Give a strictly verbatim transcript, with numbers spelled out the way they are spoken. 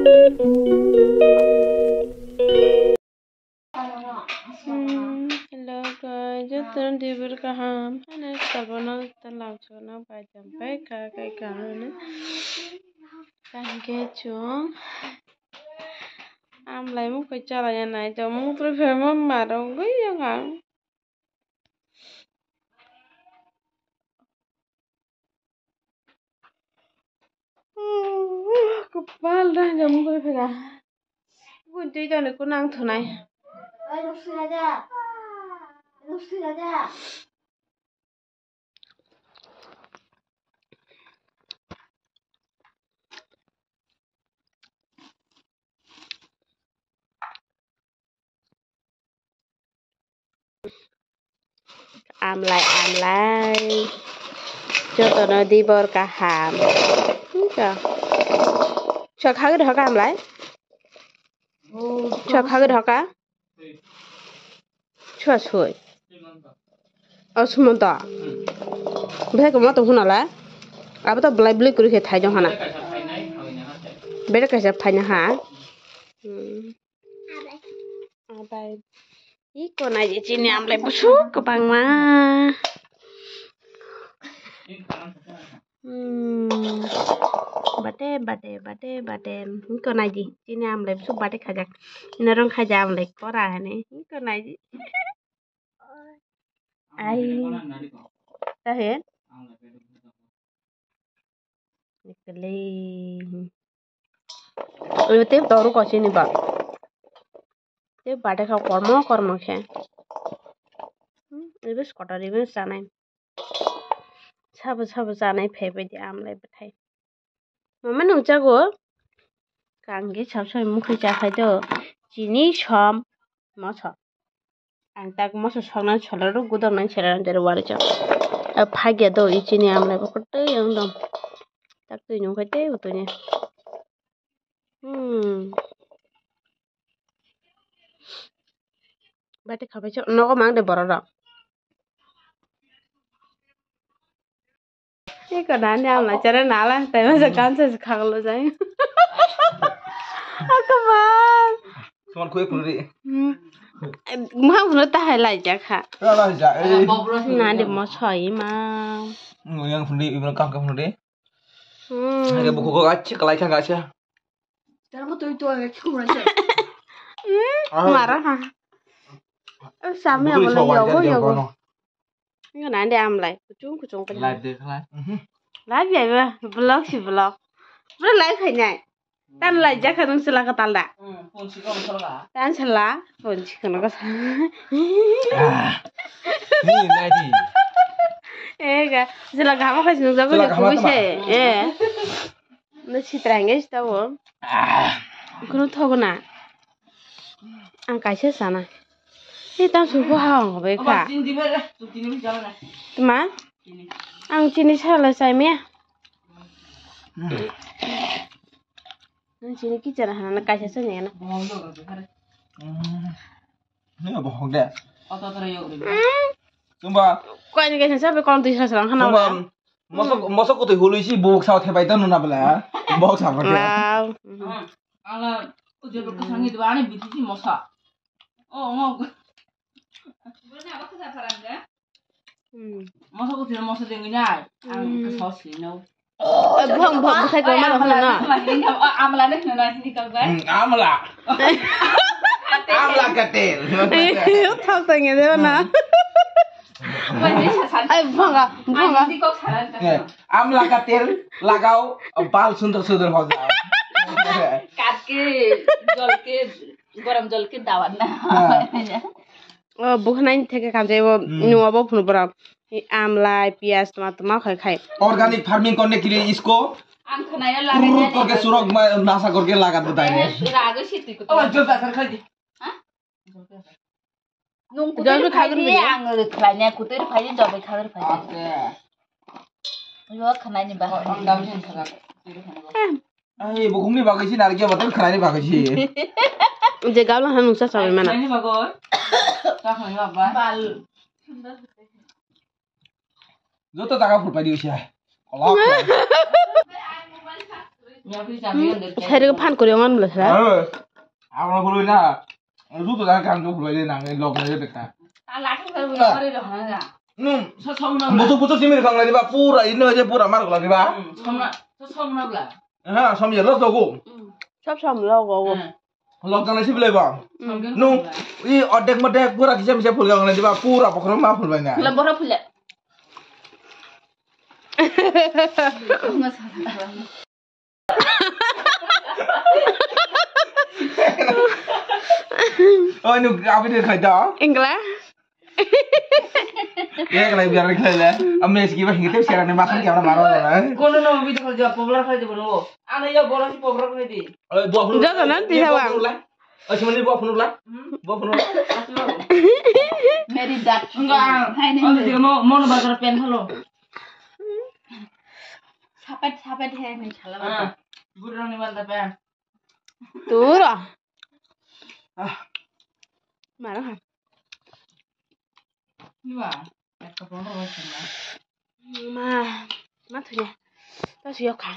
Hmm, hello guys, jotono dibor kaham. Ano sabono ta lamsono bai jam pai ka kai ka ano. Kaham khe chwng amlai mukhui chalai ya nai to mukhui phai ma marok gwi yang ang. Kwpal rang jam gwi phega. Gun twi toni kunang thunai. Amlai, amlai. Jotono dibor kaham. Wngkha. Chwk hagwi rwkha amlai? Chwk hagwi rwkha? Chwk sui. O Sumonto. Bwsai kwma tong hwnalai. Abo to belai bwlwi kwrwi khe thai jong hana. Bere kaisa phaina ha. Hmm. Abai. Iko nai je chini amlai busuk kwbangma. Hmm. Bate, bate, bate, bate. Iko nai di. Chini amlai busuk bate khajak. Norong khaja amlai kora hane. Iko nai di. Ai. Tahe. Ekle. Oi, te toru ko chini ba. Te bate kha kormo kormo khe. Hmm, ibe skotor ibe sanai. Sabo sabo sanai phai bai di amlai bwthai. Mama nungchago. Kangge sab sab mukhui cha khai do. Chini som moso. Ang tak moso soknani sola rw gudam nani sera rw wari cha. A phagya do i chini amlai bo kotoi ang dom. Tak twi nung khai tei utuni. Hmm. Bati khabai cha nogo mang de borok rok. Iko nani amlai chara nala tai masa kansa se khaglo jai. Akabang. Suman khui phunri. Hmm. Mah phunri ta hai lai jakha. Ra lai ja. Eh. Nani mo soi ma. Ngoyang phunri ibra kam kam phunri. Hmm. Hai buku ko gachi kalai kha gachi. Tara mo toi to aga chumra cha. Hmm. Ah. Mara ha. Sami buku amlai so yogo wajak yogo. Yogo no. Ngan ande amlai, kuchung kuchung pa. Live de khala. Mhm. Live ya ba, vlog si vlog. Bro live hai nai. Tan lai jakha nung sila ka tal da. Hmm, phone si ko sala. Tan sala, phone si kono ka sala. Ah. Ni nai di. Eh ga, sila ga ma khai nung jago ni kubui se. Eh. Na sitra henge sita wo. Ah. Kono thogo na. Ang kaisa sana. Ei, tamo sungkho ha ang bai kha. Tma? Ang chini sala chai me. Nang chini kichana hana na kaisa chani na. Ni abo hok de. Tumba. Koi ni kaisa sabe kon tisa salang hana. Tumba. Moso moso kutui hului si bok sao thebai tong nuna bela. Bok sao ke. Wow. Ala ujebe kusangi dua ani bitisi mosa. Oh, ngok. Hmm. Mosa kutui mosa dengwi nai. Ang kesao si no. Eh, buhang buhang buhang ko mana hana na. Amla ne hna ni kal bai. Hmm, amla. Amla katel. Thok tang ya de na. Ai, buhang ga, buhang ga. Eh, amla katel lagao, bal sundor sundor ho jao. Katke jolke, gorom jolke dawan na. Ha. O buhnaini theke kamjai o. Hmm. Nungwa bo phunu borok. Amlai, piyaj, toma toma khai khai. Organic farming korne ke liye isko. Ang khnayo lagai. Kurur korke surok ma nasa korke lagat do daine. Rago siti ko. Oh, jol ta sar khai di. Ha? Nung kutir khai di, ang khlai ne kutir khai di, jobe khadir khai di. Yo khnaini ba. Ang dam jin khana. Ai, bukhungni bagwi si narikya bathang khwlaini bagwi si. Je gabla han nungsa sawi mana. Khwlaini bagwi. Ta khwlaini bagwi. Bal. Joto jaga phurpai di usia. Kolok. Sari ko phan kori ongan bela sara. Abang kuli na. Lu tu dah kan tu kuli na ngai log ngai beta. Nung butu butu simi kang lagi ba pura ini aja pura mar lagi ba. Ha, som ya lo to ko. Sab som lo go. Log ngai sih bela ba. Nung i odek modek pura kisam kisam phul kang lagi ba pura pokro ma phul bai na. Pula bora pula. Oi, nuk abi de khai da. Ingla. Ye khlai biar khlai le. Amme ski ba hingte sera ne masan kya maro na. Kono no video khlai ja popular khlai de bono. Ana ya bora si popular khlai di. Oi, bo phunu. Joto nan ti hawa. Oi, sumani bo phunu la. Bo phunu. Meri dat. Enggak. Hai ne. Oi, dia mau mau bakar pen halo. Sapet sapet he ni chala. Ah, gurang ni manda pe. Turo. Ah. Maro ha. Iwa. Ekta pondro bai chana. Ma, ma thuya. Ta siyo kha.